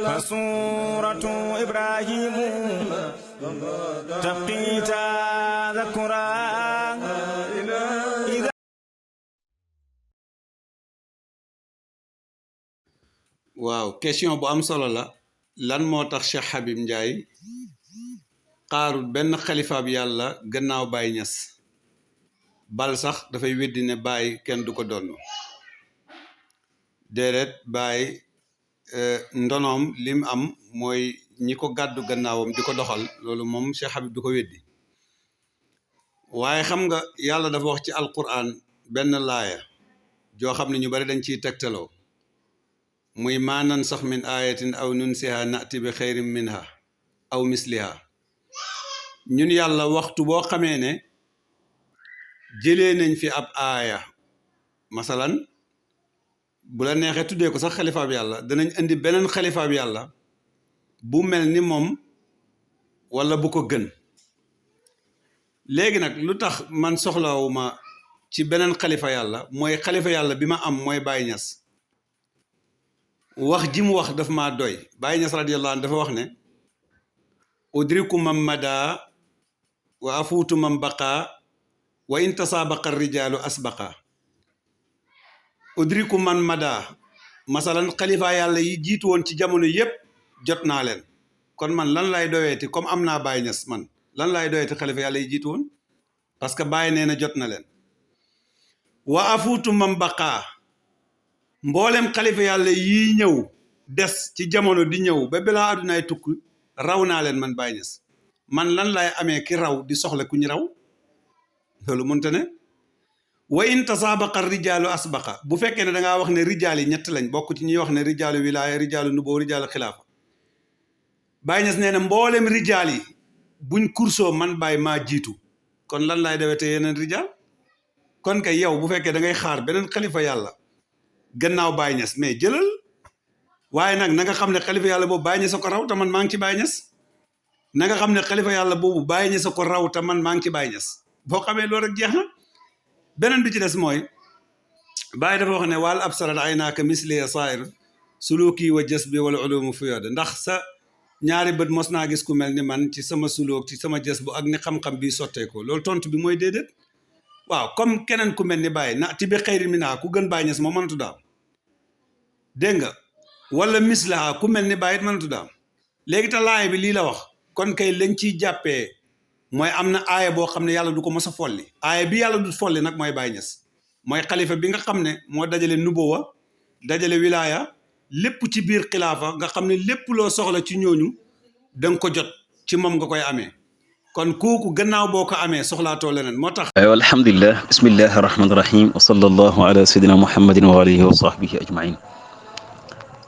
فسورة إبراهيم تبقي تذكرا. waaw question bu am solo la. lan moo tax Cheikh Habib Ndiaye xaarul benn xalifa bi yàlla gannaaw Baye Niass bal sax dafay weddi ne Baye kenn du ko donn déedéet Baye ndonoom lim am mooy ñi ko gàddu gannaawam di ko doxal loolu moom Cheikh Habib du ko weddi waaye xam nga yàlla dafa wax ci alquran benn laaya joo xam ne ñu bari dañ ciy tegtaloo muy maa nansax min ayatin aw nunsiha nati bi xayrin minha aw misliha. ñun yàlla waxtu boo xamee ne jëlee nañ fi ab aaya masalan bu la neexee tuddee ko sax xalifaab yàlla danañ indi beneen xalifaab yàlla bu mel ni moom wala bu ko gën. léegi nag lu tax man soxlawuma ci beneen xalifa yàlla mooy xalifa yàlla bi ma am mooy Baye Niass. wax ji mu wax daf maa doy. Baye Niass radiyallahu anhu dafa wax ne udriku man mada wa afuutu man baqa wa in tasaabaqa rijaalu asbaqa. udriku man mada masalan xalifa yàlla yi jiitu woon ci jamono yépp jot naa leen kon man lan lay doyeeti comme am naa Baye Niass man lan lay doyeeti xalifa yàlla yi jiitu woon parce que Baye nee na jot na leen. wa afuutu man baqa mboolem xalifa yàlla yii ñëw des ci jamono di ñëw ba balaa addunaay tukk raw naa leen man Baye Niass. man lan lay amee ki raw di soxla ku ñu raw loolu mënta ne. wa in tasaabaqa rijaalu asbaqa bu fekkee ne dangaa wax ne rijaal yi ñett lañ bokk ci ñuy wax ne rijaalu wilaaya rijaalu nuboo rijaalu xilaafa. Baye Niass nee na mboolem rijaal yi buñ kursoo man Baye maa jiitu kon lan laay dewete yeneen rijaal. kon kay yow bu fekkee da ngay xaar beneen xalifa yàlla gannaaw Baye Niass mais jëlal waaye nag na nga xam ne xalifa yàlla boobu Baye Niass a ko raw te man maa ngi ci Baye Niass. na nga xam ne xalifa yàlla boobu Baye Niass a ko raw te man maa ngi ci Baye Niass boo xamee loolu rek jeex na. beneen bi ci des mooy Baye dafa wax ne wal absarat ay naaka misli sair suluki wa jas bi wala ulumu fuyooda ndax sa ñaari bët mos naa gis ku mel ni man ci sama suluk ci sama jas bu ak ni xam-xam bi sotteekoo loolu tontu bi mooy déedéet. waaw comme keneen ku mel ni Baye na ti bi xayri mi naa ku gën Baye Niass moo mënatu daam dégg nga wala mislaha ku mel ni Baye it mënatu daam. léegi te laay bi lii la wax kon kay lañ ciy jàppee mooy am na aaya boo xam ne yàlla du ko mos a folli. aaya bi yàlla du folli nag mooy Baye Niass mooy xalifa bi nga xam ne moo dajale nubuwa dajale wilaaya lépp ci biir xilaafa nga xam ne lépp loo soxla ci ñooñu danga ko jot ci moom nga koy amee kon kooku gannaaw boo ko amee soxlaatoo leneen moo tax. aywa alhamdulilah bismillahi rahmaani rahim wa sallallahu ala sayyidina muhammadin wa alihi wa sahbihi ajmain.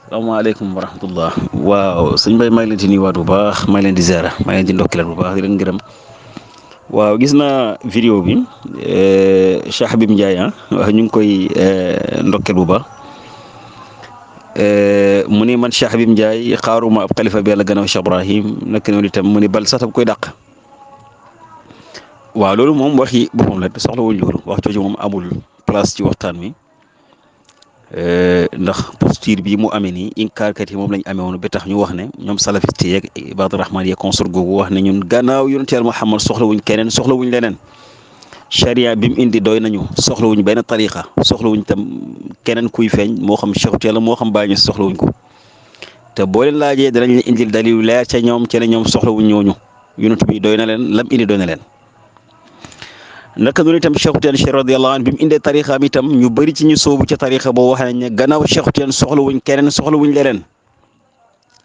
salaamaaleykum wa rahmatullah. waaw sëñ Mbaye maa ngi leen di nuyuwaat bu baax maa ngi leen di ziara maa ngi leen di ndokkilaat bu baax di leen gërëm. waaw gis naa vidéo bi Cheikh Habib Ndiaye wax ñu ngi koy ndokkeel bu baax mu ni man Cheikh Habib Ndiaye xaaruma ab xalifa bi yàlla gannaaw Cheikh Ibrahim nekk noonu itam mu ni bal sax koy dàq. waaw loolu moom waxi boppam la soxla wuñ loolu wax jooju moom amul place ci waxtaan wi ndax posture bi mu amee nii inkaarkat yi moom lañ amee woon ba tax ñu wax ne ñoom salafiste yeeg ibaadu rahmaan yeeg consort googu wax ne ñun gannaaw yonent Yàlla Muhammad soxla wuñ keneen soxla wuñ leneen charia bi mu indi doy nañu soxla wuñ benn tariqa soxla wuñ tam keneen kuy feeñ moo xam Cheikh Yàlla moo xam Baye Niass soxla wuñ ko te boo leen laajee danañ leen indil dalil leer ca ñoom ca ne ñoom soxla wuñ ñooñu yonent bi doy na leen lam indi doy na leen. naka noonu itam Cheikh Tidiane Chérif radiyallahu anhu bi mu indee tarixa bi itam ñu bëri ci ñu soobu ca tarixa boo wax nañ ne gannaaw Cheikh Tidiane soxla wuñ keneen soxla wuñ leneen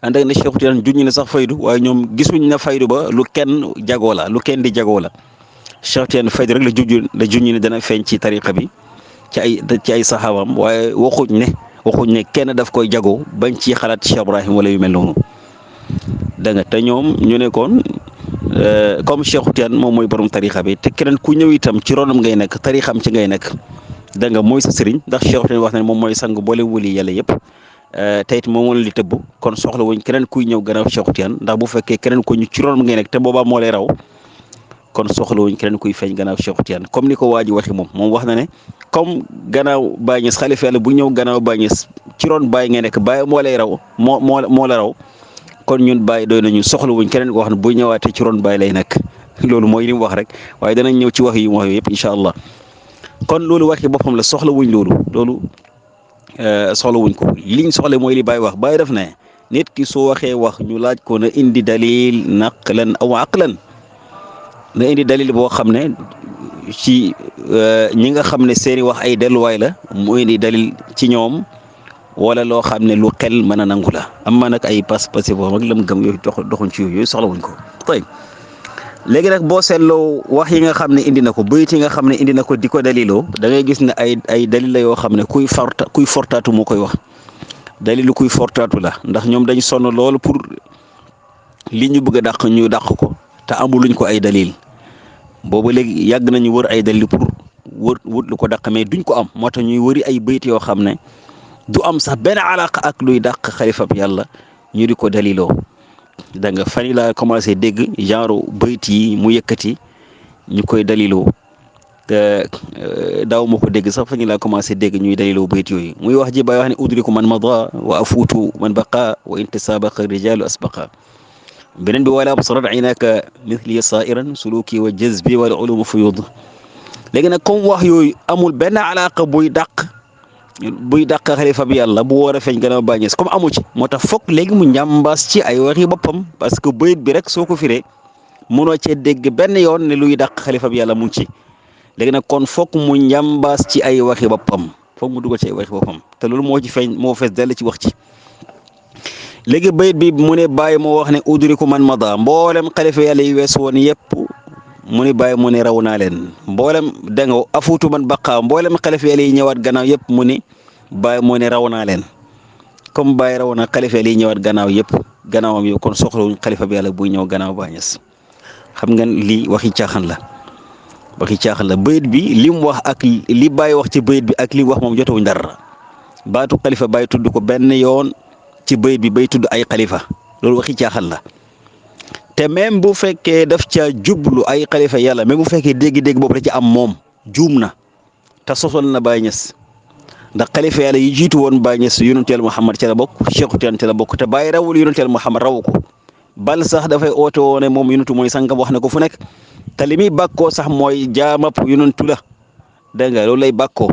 ànd ak ne Cheikh Tidiane juñ na sax faydu waaye ñoom gisuñ na faydu ba lu kenn jagoo la lu kenn di jagoo la Cheikh Tidiane faydu rek la juñ ne dana feeñ ci tarixa bi ci ay saxaabam waaye waxuñ ne kenn daf koy jagoo bañ ci xalaat Cheikh Ibrahim wala yu mel noonu da nga te ñoom ñu nekkoon comme Cheikh Tidiane moom mooy borom tarixa bi te keneen ku ñëw itam ci ronam ngay nekk tarixam ci ngay nekk da nga mooy sa sëriñ ndax Cheikh Tidiane wax na ne moom mooy sang boole wuli yàlla yëpp te it moom li tëbb kon soxla wuñ keneen kuy ñëw gannaaw Cheikh Tidiane ndax bu fekkee keneen ku ñu ci ronam ngay nekk te boobaa moo lay raw kon soxlawuñ keneen kuy feeñ gannaaw Cheikh Tidiane comme ni ko waa ji waxi moom wax na ne comme gannaaw Baye Niass xalifa yàlla bu ñëw gannaaw Baye Niass ci ron Baye nga nekk Baye moo lay raw moo la raw kon ñun Baye doy nañu soxlawuñ keneen koo xam ne bu ñëwaatee ci ron Baye lay nekk loolu mooy li mu wax rek waaye danañ ñëw ci wax yi mu wax yëpp incha allah kon loolu waxi boppam la soxlawuñ loolu soxlawuñ ko liñ soxla mooy li Baye wax Baye def ne nit ki soo waxee wax ñu laaj ko na indi dalil naqlan aw aqlan na indi dalil boo xam ne ci ñi nga xam ne seeni wax ay delluwaay la mu indi dalil ci ñoom wala loo xam ne lu xel mën a nangu la am ma nag ay pas-pas boobu ak lam gëm yooyu doxuñ ci yooyu soxlawuñ ko tey léegi nag boo seetloo wax yi nga xam ne indi na ko bayit yi nga xam ne indi na ko di ko daliloo da ngay gis ne ay dalil la yoo xam ne kuy fortaatu moo koy wax dalilu kuy fortaatu la ndax ñoom dañ sonn loolu pour li ñu bëgg a dàq ñu dàq ko te amuluñ ko ay dalil boobu léegi yàgg nañu wër ay dalil pour wut lu ko dàq mais duñ ko am moo tax ñuy wëri ay bayit yoo xam ne du am sax benn alaqa ak luy dàq xalifab yàlla ñu di ko daliloo da nga fan yi laa commencé dégg genre bayit yi mu yëkkati ñu koy daliloo te daaw ma ko dégg sax fan yi laa commencé dégg ñuy daliloo bayit yooyu muy wax ji Baay wax ne udriku man mada wa afuutu man baqa wa in tasabaqa rijalu asbaqa beneen bi wala absarat aynaka mithli sairan suluki wa jazbi wal ulumu fuyud léegi nag comme wax yooyu amul benn alaqa buy dàq xalifa bi yàlla bu war a feeñ gannaaw Baay Ñas comme amu ci moo tax foog léegi mu njàmbaas ci ay waxi boppam parce que bayit bi rek soo ko firee mënoo cee dégg benn yoon ne luy dàq xalifa bi yàlla mu ngi ci léegi nag kon foog mu njàmbaas ci ay waxi boppam foog mu dugal ci ay waxi boppam te loolu moo ci feeñ moo fees dell ci wax ci léegi bayit bi mu ne Baye moo wax ne udriku man mada mboolem xalifa yàlla yi wees woon yëpp mu ne Baye mu ne raw naa leen mboolem da nga afuutu man baqa mboolem xalifa yàlla yi ñëwaat gannaaw yëpp mu ne Baye mu ne raw naa leen comme Baye raw na xalifa yàlla yi ñëwaat gannaaw yëpp gannaawam yow kon soxlawuñ xalifa bi yàlla buy ñëw gannaaw Baay Ñas xam nga lii waxi caaxaan la bayit bi li mu wax ak li Baye wax ci bayit bi ak li mu wax moom jotewuñ dara baatu xalifa Baye tudd ko benn yoon ci bayit bi bay tudd ay xalifa loolu waxi caaxaan la te même bu fekkee daf ca jublu ay xalifa yàlla même bu fekkee dégg-dégg boobu la ci am moom juum na te sosol na Baay Ñas ndax xalifa yàlla yi jiitu woon Baay Ñas yonenteel Muhammad ci la bokk Cheikh Tidiane ci la bokk te Baye rawul yonenteel Muhammad rawu ko bal sax dafay oote woone moom yonentu mooy sangam wax na ko fu nekk te li muy bàkkoo sax mooy jaamap yonentu la dégg nga loolu lay bàkkoo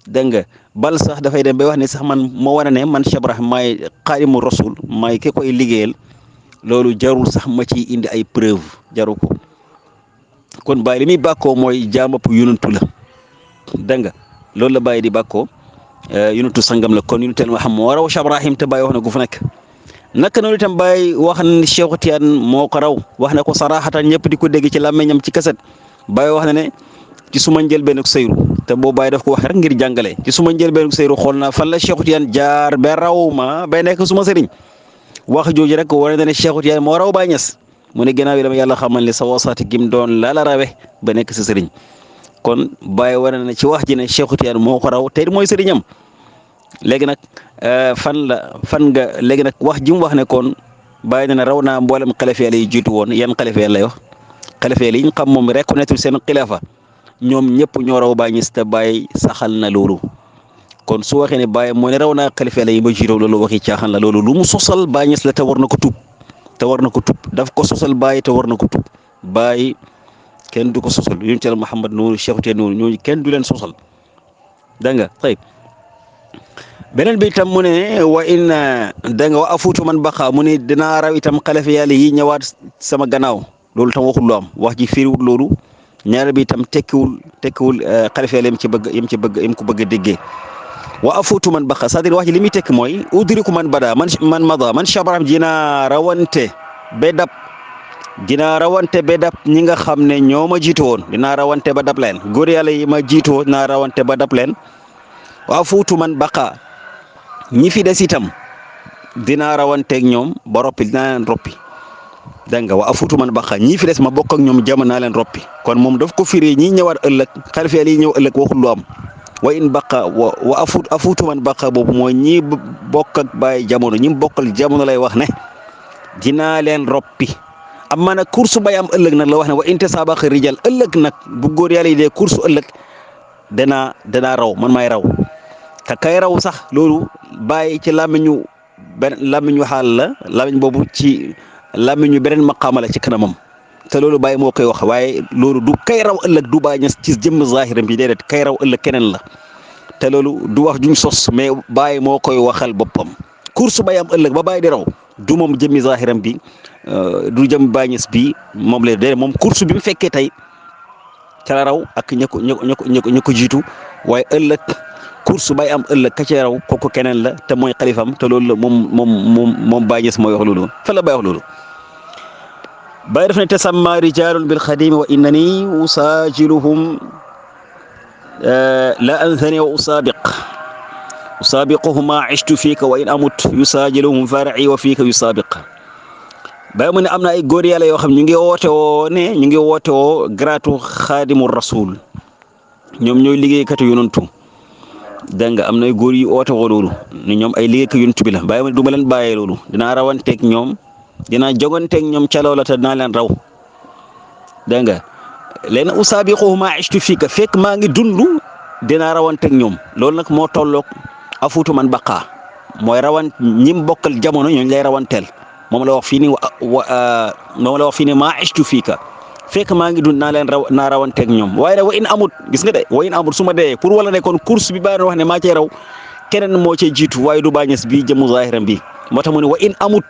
dégg nga bal sax dafay dem bay wax ne sax man moo wane ne man Cheikh Ibrahim maay xaadimu rasul maay ki koy liggéeyal loolu jarul sax ma ciy indi ay preuve jaru ko kon Baye li muy bàkkoo mooy jaamap yonentu la dégg nga loolu la Baye di bàkkoo yonentu sangam la kon yonenteel ma xam moo raw Cheikh Ibrahim te Baye wax na ko fu nekk naka noonu itam Baye wax na ne Cheikh Tidiane moo ko raw wax na ko saraxatan ñëpp di ko dégg ci làmmeñam ci kaset Baye wax na ne ci suma njëlbéenu seyru te boo Baye daf ko wax rek ngir jàngale ci suma njëlbéenu seyru xool naa fan la Cheikh Tidiane jaar ba raw ma ba nekk suma sëriñ wax jooju rek wane na ne Cheikh Tidiane moo raw Baye Ñas mu ne ginnaaw yi dama yàlla xamal ne sa wasaati gim doon la rawe ba nekk sa sëriñ kon Baye wane na ne ci wax ji ne Cheikh Tidiane moo ko raw te mooy sëriñam léegi nag fan nga léegi nag wax ji mu wax ne kon Baye na raw naa mboolem xalifa yàlla yi jiitu woon yan xalifa yàlla wax xalifa yàlla yi ñu xam moom reconnaître seen xilaafa ñoom ñëpp ñoo raw Baye Ñas te Baye saxal na loolu kon su waxee ne Baye moo ne raw naa xalifa yàlla yi ma jiitu loolu waxi caaxaan la loolu lu mu sosal Baye Ñas la te war na ko tuub daf ko sosal Baye te war na ko tuub Baye kenn du ko sosal yonent Yàlla Muhammad noonu Cheikh Tidiane noonu ñooñu kenn du leen sosal dégg nga tey beneen bi itam mu ne wa in da nga wa afuutu man baqa mu ne dinaa raw itam xalifa yàlla yi ñëwaat sama gannaaw loolu tam waxul lu am wax ji firiwul loolu ñaar bi itam tekkiwul xalifa yàlla yim ko bëgg a déggee wa afuutu man baqa c'est-à-dire wax ji li muy tekki mooy udriku man bada man mada man Cheikh Ibrahim dinaa rawante ba dab ñi nga xam ne ñoo ma jiitu woon dinaa rawante ba dab leen góor yàlla yi ma jiitu woon dinaa rawante ba dab leen wa afuutu man baqa ñi fi des itam dinaa rawanteeg ñoom ba roppi dinaa leen roppi dégg nga wa afuutu man baqa ñi fi des ma bokk ak ñoom jamono naa leen roppi kon moom daf ko firi ñi ñëwaat ëllëg xalifa yi ñëw ëllëg waxul lu am wa in baqa wa afuutu man baqa boobu mooy ñi bokk ak Baye jamono ñi bokkal jamono lay wax ne dinaa leen roppi am maanaam course bay am ëllëg nag la wax ne wa inte sabaqa rijal ëllëg nag bu góor yàlla yi dee course ëllëg danaa raw man maay raw te kay raw sax loolu bàyyi ci làmmiñu xaal la làmmiñ boobu ci làmmiñu beneen maqaama la ci kanamam te loolu bàyyi moo koy wax waaye loolu du kay raw ëllëg du bàyyi ñes ci jëmm zahiram bi déedéet kay raw ëllëg keneen la te loolu du wax juñ sos mais bàyyi moo koy waxal boppam course bay am ëllëg ba bàyyi di raw du moom jëmmi zahiram bi du jëm bàyyi ñes bi moom la déedéet moom course bi mu fekkee tey ca la raw ak ña ko jiitu waaye ëllëg course bay am ëllëg ka ci raw kooku keneen la te mooy xalifam te loolu la moom Baay Ñas mooy wax loolu fa la Baay wax loolu Baay def ne tasamma rijalun bil xadimi wa innani usaajiluhum la anthani wa usaabiquhum ma ishtu fiika wa in amut yusaajiluhum far'i wa fiika yusaabiq Baay mu ne am na ay góor yàlla yoo xam ñu ngi woote woo gratu xaadimu rasul ñoom ñooy liggéeykatu yonantu dégg nga am na ay góor yu oote woo loolu ne ñoom ay liggéeykatu yonantu bi la Baay mu ne du ma leen bàyyee loolu dinaa rawanteeg ñoom dinaa joganteeg ñoom ca loola te dinaa leen raw dégg nga leen usaabiquhum ma ishtu fiika fekk maa ngi dund dinaa rawanteeg ñoom loolu nag moo tolloog afuutu man baqaa mooy ñim bokkal jamono ñooñu lay rawanteel moom la wax fii ni maa ishtu fiika fekk maa ngi dund naa rawanteeg ñoom waaye nag wa in amut gis nga de wa in amut su ma dee pour wala ne kon course bi bàyyi wax ne maa cay raw keneen moo cay jiitu waaye du Baay Ñas bi jëmu zahiram bi moo tax mu ne wa in amut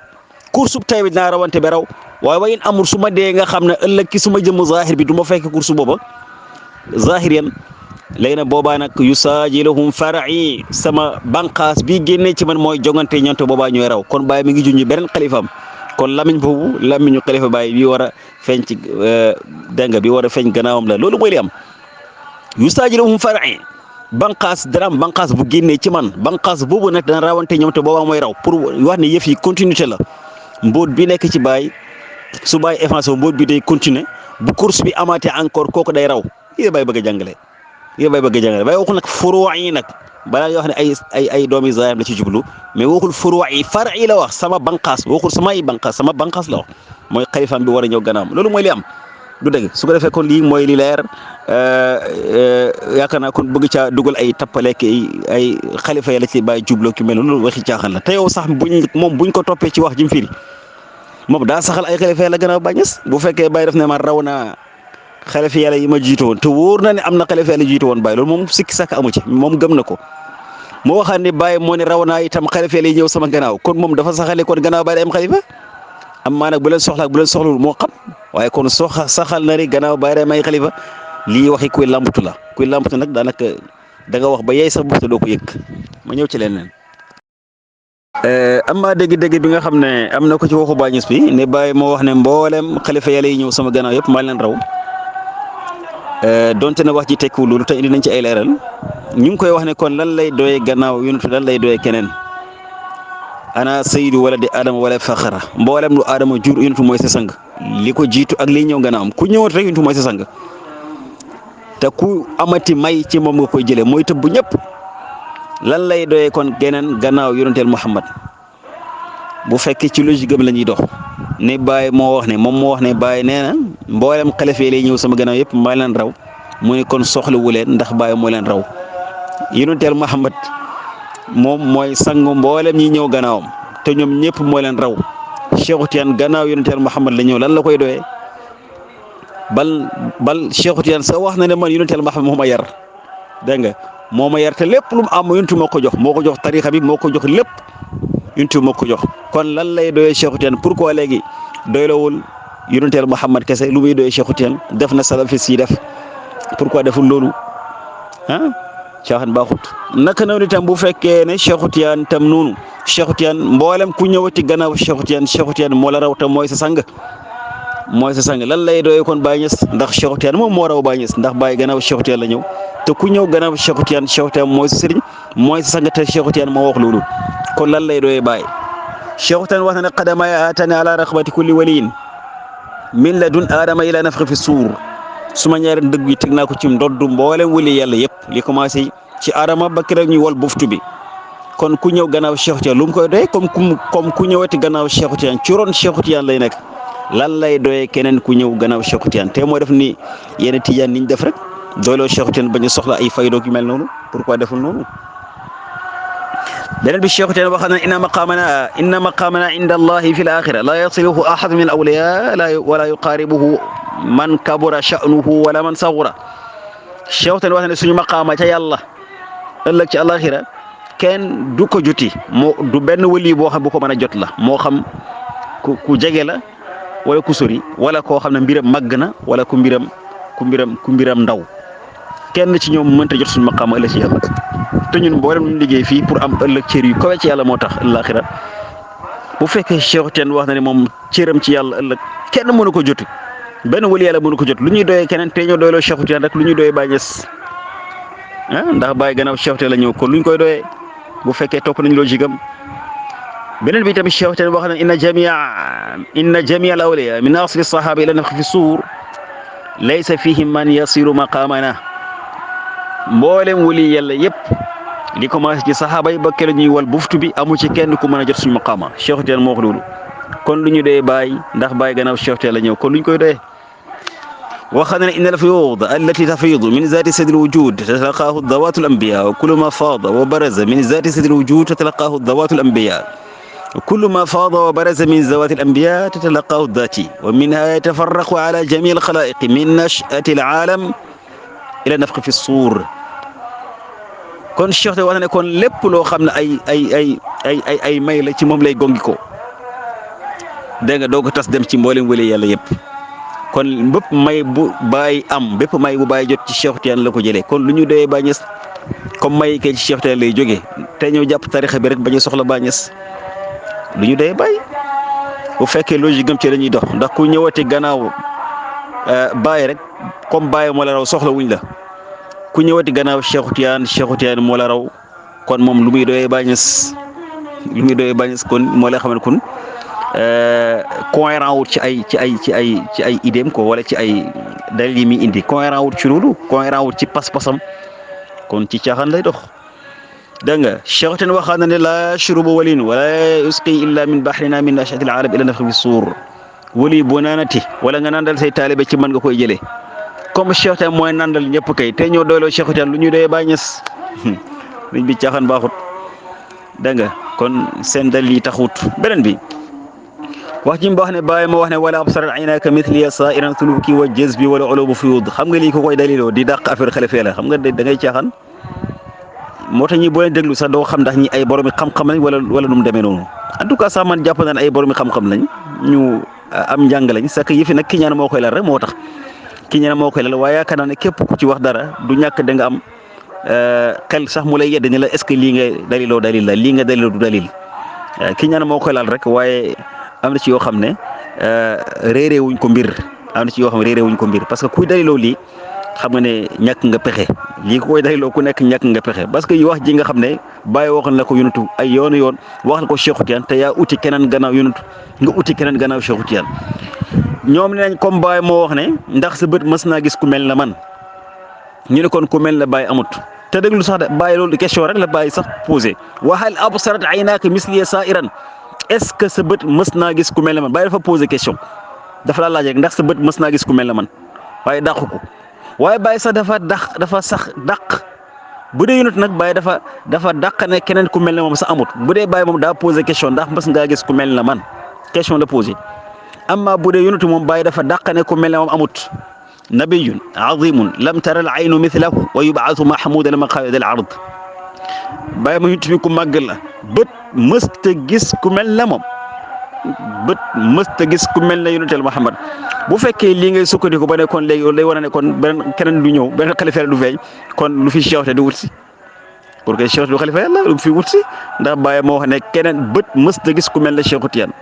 course bu tay bi dinaa rawante ba raw waaye wa in amut su ma dee nga xam ne ëllëg ki suma jëmu zahir bi du ma fekk course booba zahir yan léegi nag boobaa nag yusaajiluhum far'i sama banqaas bi génnee ci man mooy jongante ñoonte boobaa ñooy raw kon Baay mi ngi junj beneen xalifaam kon lamiñ boobu lamiñu xalifa Baay bi war a feeñ ci dégg nga bi war a feeñ gannaawam la loolu mooy li am yusaajiluhum far'i banqaas dana am banqaas bu génnee ci man banqaas boobu nag dana rawante ñoom te boobaa mooy raw pour wax ne yëf yi continuité la mbóot bi nekk ci Baay su Baay effacé mbóot bi day continuer bu course bi amaatee encore kooku day raw yéen Baay bëgg a jàngale Baay waxul nag furuu yi nag balaa nga wax ne ay doomi zaayam la ci jublu mais waxul furuu yi far'i la wax sama banqaas waxul sama banqaas la wax mooy xalifaam bi war a ñëw gannaawam loolu mooy li am du dëgg su ko defee kon lii mooy li leer yaakaar naa kon bëgg caa dugal ay tappaleek ay xalifa ya la ci Baay jubloo ki mel loolu waxi caaxaan la te yow sax buñ ko toppee ci wax jim firi moom daa saxal ay xalifa ya la gannaaw Baay Ñas bu fekkee Baay def ne ma raw naa xalifa yàlla yi ma jiitu woon te wóor na ne am na xalifa yàlla jiitu woon Baay loolu moom sikki sàkk amu ci moom gëm na ko moo waxaat ne Baay moo ne raw naa itam xalifa yàlla yi ñëw sama gannaaw kon moom dafa saxale kon gannaaw Baay day am xalifa am maa nag bu leen soxlawul moo xam waaye kon saxal na ni gannaaw Baay day may xalifa lii waxi kuy làmbatu la nag daanaka da nga wax ba yey sax bopp te doo ko yëg ma ñëw ci leneen am maa dégg-dégg bi nga xam ne am na ko ci waxu Baay Ñas bi ne Baay moo wax ne mboolem xalifa yàlla yi ñëw sama gannaaw yëpp maa leen raw donte na wax ji tekkiwul loolu te indi nañ ci ay leeral ñu ngi koy wax ne kon lan lay doyee gannaaw yonentu lan lay doyee keneen ana sayyidu wala di Adama wala faxara mboolem lu Adama jur yonentu mooy sa sang li ko jiitu ak liy ñëw gannaawam ku ñëwoon rek yonentu mooy sa sang te ku amati may ci moom nga koy jëlee mooy tëbb ñëpp lan lay doyee kon keneen gannaaw yonenteel Muhammad bu fekkee ci logique am la ñuy dox ne Baay moo wax ne Baay nee na mboolem xalifa yi lay ñëw sama gannaaw yëpp maa leen raw mu ne kon soxlawu leen ndax Baay moo leen raw yonenteel Muhammad moom mooy sangu mboolem ñi ñëw gannaawam te ñoom ñëpp moo leen raw Cheikhu Tijaan gannaaw yonenteel Muhammad la ñëw lan la koy doyee bal Cheikhu Tijaan sa wax na ne man yonenteel Muhammad moo ma yar dégg nga moo ma yar te lépp lu mu am yonentu moo ko jox tarixa bi moo ko jox lépp yonentu moo ko jox kon lan lay doyee Cheikhu Tijaan pourquoi léegi doylawul yonenteel Muhammad kese lu muy doyee Cheikhu Tijaan def na salafis yi def pourquoi deful loolu caaxaan baaxut naka noonu itam bu fekkee ne Cheikhu Tijaan tam noonu Cheikhu Tijaan mboolem ku ñëwati gannaaw Cheikhu Tijaan moo la raw te mooy sa sang lan lay doyee kon Baay Ñas ndax Cheikhu Tijaan moom moo raw Baay Ñas ndax Baay gannaaw Cheikhu Tijaan la ñëw te ku ñëw gannaaw Cheikhu Tijaan mooy sa sëriñ mooy sa sang te Cheikhu Tijaan moo wax loolu kon lan lay doyee Baay Cheikhu Tijaan wax na ne qadamay atani ala raxbati kulli waliyin min ladun aadama ila nafxi fi suur suma ñaari dëgg yi teg naa ko ci ndoddu mboolem wali yàlla yëpp li commencé ci Adama ba keroog ñu wol buftu bi kon ku ñëw gannaaw Cheikhu Tijaan lu mu koy doyee comme ku ñëwati gannaaw Cheikhu Tijaan ci ron Cheikhu Tijaan lay nekk lan lay doyee keneen ku ñëw gannaaw Cheikh Tidiane te moo def ni yenn Tidiane niñ def rek doyloo Cheikh Tidiane bañ a soxla ay faydoog yu mel noonu pourquoi deful noonu. beneen bi Cheikh Tidiane wax na inna maqamana inda allahi fi l axira la yasiluhu ahad min awliya wala yuqaribuhu man kabura sha'nuhu wala man saghura. Cheikh Tidiane wax ne suñu maqaama ca yàlla ëllëg ci alaxira kenn du ko joti moo du benn wali boo xam bu ko mën a jot la moo xam ku jege la wala ku sori wala koo xam ne mbiram màgg na wala ku mbiram ndaw kenn ci ñoom mënta jot suñu maqaama ëllëg ci yàlla te ñun mboolem ñu liggéey fii pour am ëllëg cër yu kawe ci yàlla moo tax alaxira bu fekkee Cheikh Tidiane wax na ne moom cëram ci yàlla ëllëg kenn mënu ko joti benn wali yàlla mënu ko jot lu ñuy doyee keneen te ñoo doyloo Cheikh Tidiane rek lu ñuy doyee Baye Niass ndax Baye gannaaw Cheikh Tidiane la ñëw kon lu ñu koy doyee bu fekkee topp nañ logique am beneen bi tamit Cheikh Tidiane wax na inna jamia al awliya min asli sahaba ila nafxi fi suur laysa fihim man yasiru maqamana mboolem wali yàlla yëpp li commencé ci saxaaba yi ba kelo ñuy wal buftu bi amu ci kenn ku mën a jot suñu maqaama Cheikh Tidiane moo wax loolu kon lu ñu doyee Baye ndax Baye gannaaw Cheikh Tidiane la ñëw kon lu ñu koy doyee وخذنا إن الفيوض التي تفيض من ذات سد الوجود تتلقاه الذوات الأنبياء وكل ما فاض وبرز من ذات سد الوجود تتلقاه الذوات الأنبياء وكل ما فاض وبرز من ذوات الأنبياء تتلقاه الذاتي ومنها يتفرق على جميع الخلائق من نشأة العالم إلى النفخ في الصور kon Cheikh te wax na ne kon lépp loo xam ne ay may la ci moom lay gongi ko dégg nga doo ko tas dem ci mboolem wële yàlla yëpp kon bépp may bu Baye am bépp may bu Baye jot ci Cheikh Tidiane la ko jëlee kon lu ñu doyee Baye Niass comme may kay ci Cheikh Tidiane lay jógee te ñëw jàpp tarixa bi rek bañ a soxla Baye Niass lu ñu doyee Baye bu fekkee logique gëm ci la ñuy dox ndax ku ñëwati gannaaw Baye rek comme Baye moo la raw soxla wuñ la ku ñëwati gannaaw Cheikh Tidiane moo la raw kon moom lu muy doyee Baye Niass kon moo lay xamal kon cohérent wut ci ay idéem ko wala ci ay dalil yi muy indi cohérent wut ci loolu cohérent wut ci pas-pasam kon ci caaxaan lay dox dégg nga Cheikh Tidiane waxaan na ne la shurubu walin wala yusqi illa min bahrina min nashati al arab ila nafxi fi suur wali boo naanati wala nga nandal say taalibe ci mën nga koy jëlee comme Cheikh Tidiane mooy nandal ñëpp kay te ñoo doyloo Cheikh Tidiane lu ñuy doyee Baye Niass luñ bi caaxaan baaxut dégg nga kon seen dalil yi taxut beneen bi wax ji mu wax ne Baye moo wax ne wala absarat aynaka mithliya sa'iran suluki wa jazbi wala ulubu fuyud xam nga lii ko koy daliloo di dàq affaire xalifa la xam nga da ngay caaxaan moo tax ñi boo leen déglu sax doo xam ndax ñi ay boromi xam-xam lañ wala nu mu demee noonu en tout cas sax man jàpp naa ne ay boromi xam-xam lañ ñu am njàng lañ sax yëfi nag ki ñaan moo koy lal rek moo tax ki ñaan moo koy lal waaye yaakaar naa ne képp ku ci wax dara du ñàkk da nga am xel sax mu lay yedd ni la est-ce que lii nga daliloo dalil la lii nga daliloo du dalil ki ñaan moo koy lal rek waaye am na ci yoo xam ne réeré wuñ ko mbir parce que kuy daliloo lii xam nga ne ñàkk nga pexe lii ko koy daliloo ku nekk ñàkk nga pexe parce que wax ji nga xam ne Baye waxoon la ko yonatu ay yoon wax la ko Cheikh Tidiane te yaa uti keneen gannaaw yonatu nga uti keneen gannaaw Cheikh Tidiane ñoom ne nañ comme Baye moo wax ne ndax sa bët mës naa gis ku mel na man ñu ne kon ku mel na Baye amut te déglu sax de Baye loolu question rek la Baye sax posé wa hal absarat aynaaka misliya sa'iran est-ce que sa bët mës naa gis ku mel ne man Baye dafa posé question dafa laa laaj rek ndax sa bët mës naa gis ku mel ne man waaye dàq ko waaye Baye sax dafa sax dàq bu dee yonent nag Baye dafa dàq ne keneen ku mel ne moom sax amut bu dee Baye moom daa posé question ndax mës ngaa gis ku mel ne man question la posé amma bu dee yonent moom Baye dafa dàq ne ku mel ne moom amut nabiyun azimun lam tara al aynu mithlahu wa yub'athu mahmudan maqaid al ard Baye ma yonent bi ku màgg la bët mësta gis ku mel ne moom bët mësta gis ku mel ne yonentel Muhammad bu fekkee lii ngay sukkandiku ba ne kon léegi loolu day wane ne kon beneen keneen du ñëw beneen xalifa du feeñ kon lu fi Cheikh te du wut si pour que Cheikh du xalifa yàlla lu fi wut si ndax Baye moo wax ne keneen bët mësta gis ku mel ne Cheikh Tidiane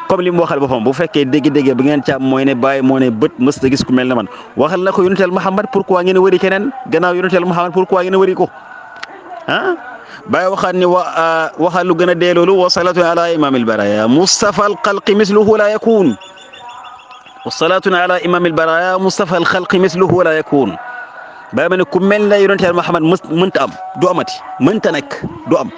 comme li mu waxal boppam bu fekkee dégg-dégg bi ngeen caam mooy ne Baye moo ne bët mësta gis ku mel ne man waxal na ko yonentel Muhammad pourquoi ngeen wëri keneen gannaaw yonentel Muhammad pourquoi ngeen wëri ko Baye waxaat ni waxal lu gën a dee loolu wa salaatu ala imamil baraya mustafa al xalqi misluhu la yakun wa salaatu ala imamil baraya mustafa al xalqi misluhu la yakun Baye ma ne ku mel ne yonentel Muhammad mënta am du amati mënta nekk du am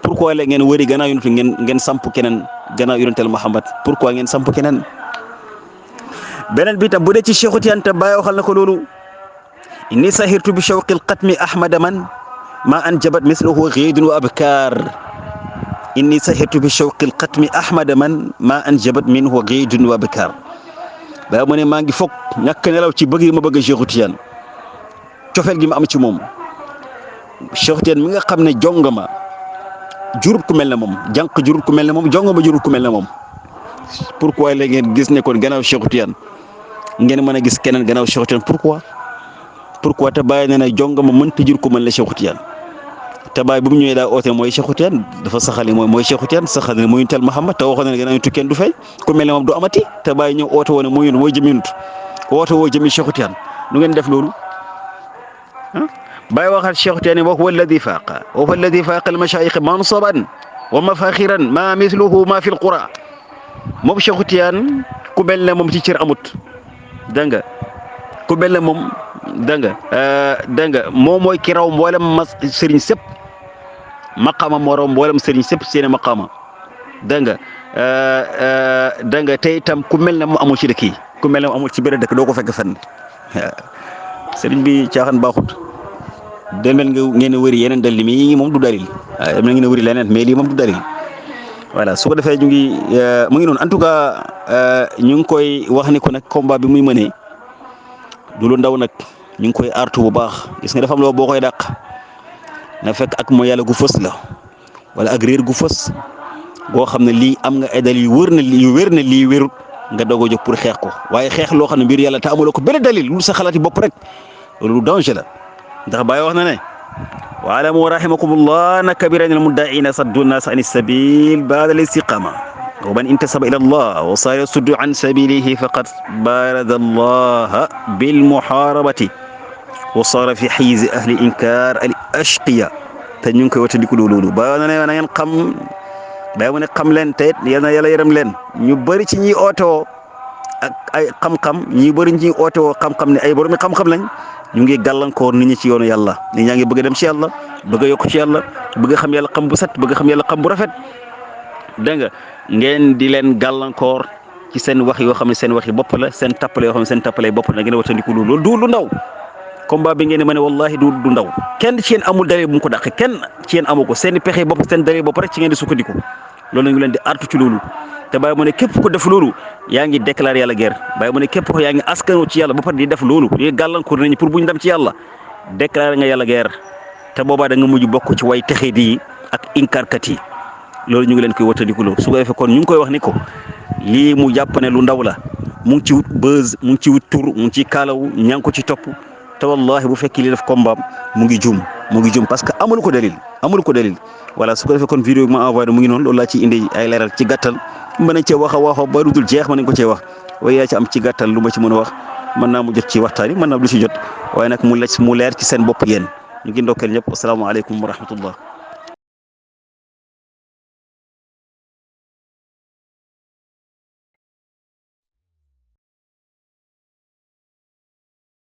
pourquoi la ngeen wëri gannaaw yonentu ngeen samp keneen gannaaw yonentel Muhammad pourquoi ngeen samp keneen beneen bi tam bu dee ci Cheikhu Tijaan te Baay waxal na ko loolu inni sahirtu bi shawqi alqatmi ahmada man ma anjabat mislahu xiidun wa abkar inni sahirtu bi shawqi alqatmi ahmada man ma anjabat minhu xiidun wa abkar Baay mu ne maa ngi foog ñàkk nelaw ci bëgg ma bëgg Cheikhu Tijaan cofeel gi ma am ci moom Cheikhu Tijaan mi nga xam ne jongama jurut ku mel ne moom jànq jurut ku mel ne moom jongama jurut ku mel ne moom pourquoi léegi ngeen gis ne kon gannaaw Cheikhu Tijaan ngeen mën a gis keneen gannaaw Cheikhu Tijaan pourquoi te Baay nee na jongama mënta jur ku mel ne Cheikhu Tijaan te Baay bu mu ñëwee daa oote mooy Cheikhu Tijaan dafa saxali mooy Cheikhu Tijaan saxal ne mooy tel Muhammad te waxoon ne gannaaw tukkeen du fay ku mel ne moom du amati te Baay ñëw oote woon mooy jëmi nut oote woo jëmi Cheikhu Tijaan nu ngeen def loolu Baay waxal Cheikhu Tijaan wa huwa alladi faaqa al-mashaayikh mansaban wa mafaaxiran ma mithluhu ma fi al-qura moom Cheikhu Tijaan ku mel ne moom ci cër amut dégg nga ku mel ne moom dégg nga moom mooy ki raw mboolem sëriñ sëpp maqaama moo raw mboolem sëriñ sëpp seeni maqaama dégg nga te itam ku mel ne moom amul ci dëkk yi ku mel ne moom amul ci benn dëkk doo ko fekk fenn sëriñ bi caaxaan baaxut dem leen ngeen wëri yeneen dalil mi moom du dalil dem leen ngeen wëri leneen mais lii moom du dalil voilà su ko defee ñu ngi mu ngi noonu en tout cas ñu ngi koy wax ni ko nag combat bi muy mënee du lu ndaw nag ñu ngi koy artu bu baax gis nga dafa am loo boo koy dàq na fekk ak mooy yàlla gu fës la wala ak réer gu fës boo xam ne lii am nga ay dalil yu wér na lii wérut nga doog a jóg pour xeex ko waaye xeex loo xam ne mbir yàlla te amuloo ko benn dalil lu sa xalaati bopp rek loolu danger la ndax Baay wax na ne waalamu rahimakumullah anna kabiran al muddaina saddu nnas an sabil baada al istiqama wa man intasaba ila allah wa sara yasuddu an sabilihi faqad barada allah bil muharabati wa sara fi hayzi ahli inkar al ashqiya te ñu ngi koy wattandiku loolu Baay na ne na ngeen xam Baay mu ne xam leen te yal na yàlla yërëm leen ñu bëri ci ñi ootoo ak ay xam-xam ñi bëri ñi ootoo xam-xam ne ay borom xam-xam lañ ñu ngi gàllankoor nit ñi ci yoonu yàlla nit ñaa ngi bëgg a dem ci yàlla bëgg a yokk ci yàlla bëgg a xam yàlla xam bu set bëgg a xam yàlla xam bu rafet dégg nga ngeen di leen gàllankoor ci seen wax yoo xam ne seen waxi bopp la seen tappale yoo xam ne seen tappale bopp la ngeen a wattandiku loolu du lu ndaw combat bi ngeen di ma ne wallahi du ndaw kenn ci yéen amul dalil bu mu ko dàqee kenn ci yéen amu ko seen i pexe bopp seen dalil bopp rek ci ngeen di sukkandiku loolu la ñu leen di artu ci loolu te Baay mu ne képp ko def loolu yaa ngi déclaré yàlla guerre Baay mu ne képp ko yaa ngi askano ci yàlla ba pare di def loolu di gàllankoor nañu pour bu ñu dem ci yàlla déclaré nga yàlla guerre te boobaa da nga mujj bokk ci way texe di ak inkarkat yi loolu ñu ngi leen koy wattandiku loolu su ko defee kon ñu ngi koy wax ni ko lii mu jàpp ne lu ndaw la mu ngi ci wut buzz mu ngi ci wut tur mu ngi ci kaalawu ñaa ngi ko ci topp te wallahi bu fekkee li def combat mu ngi juum parce que amul ko dalil voilà su ko defee kon vidéo bi ma envoyé mu ngi noonu loolu laa ci indi ay leeral ci gàttal mën nañ cee wax ba lu dul jeex mën nañ ko cee wax waaye yaa ci am ci gàttal lu ma ci mën a wax mën naa mu jot ci waxtaan yi mën naa du ci jot waaye nag mu leer ci seen bopp yéen ñu ngi ndokkeel ñëpp asalaamaaleykum wa rahmatullah